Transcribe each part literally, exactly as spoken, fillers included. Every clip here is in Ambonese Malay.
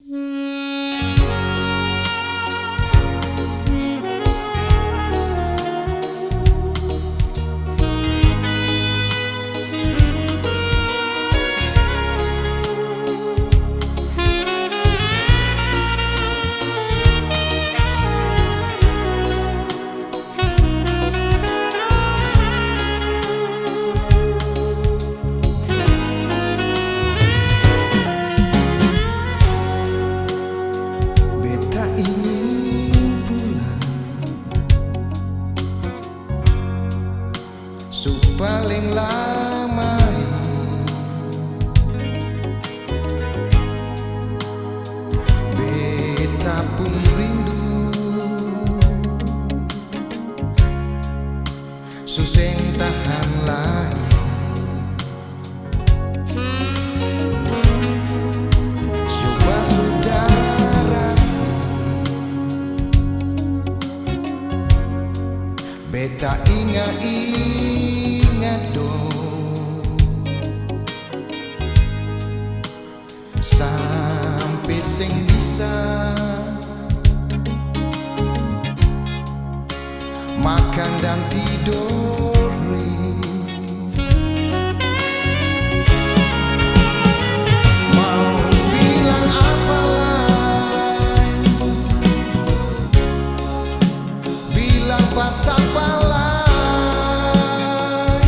Beta ingin pulang, su paleng lama ini. Beta pung rindu su seng tahan lai. Su basudara, beta inga-inga dong. Sampe seng bisa makang dan tidor lei. Mau bilang apa lai? Bilang pa sapa lai?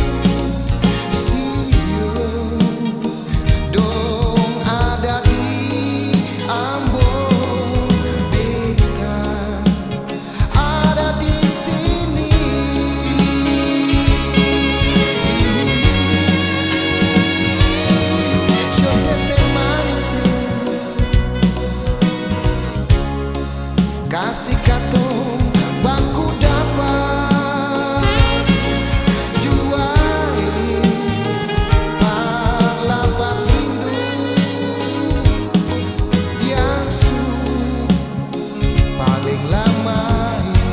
Sio, dong ada di Ambon, beta ada di sini. Sio tete manis, kasi katong baku dapa jua, e, par lapas rindu yang su paleng lama ini.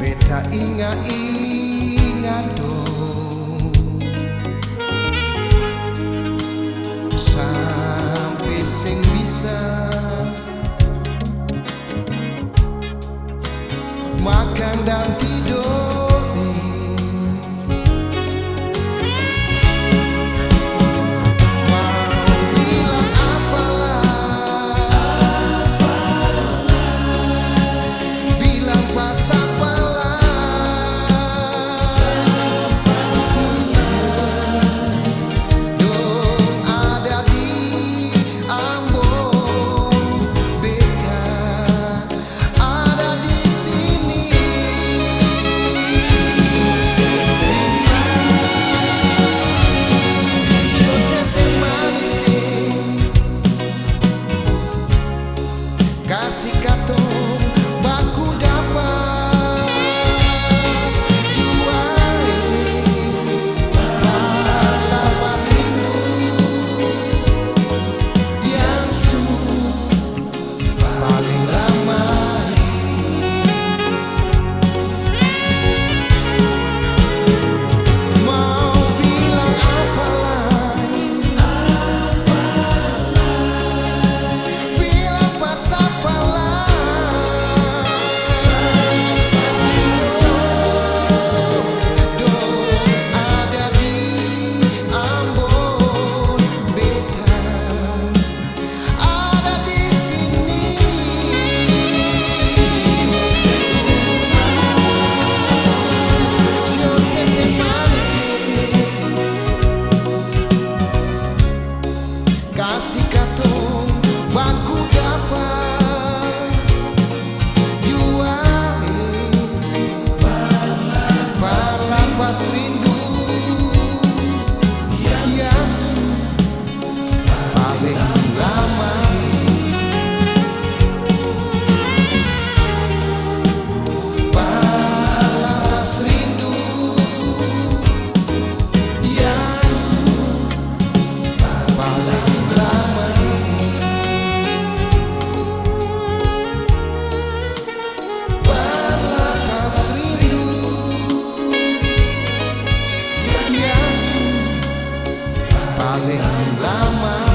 Beta inga-inga dong sampe seng bisa makang dan tidor. Mau bilang apa lai? Bilang pa sapa lai? Sio, dong ada di Ambon, beta ada di sini. Sio tete manis, e, kasi katong baku dapa jua, e, par lapas rindu yang su paleng lama. Mau bilang apa lai? Bilang pa sapa lai? Sio, dong ada di Ambon, beta ada di sini. Sio tete manis, kasi katong baku dapa jua, e, par Paleng lama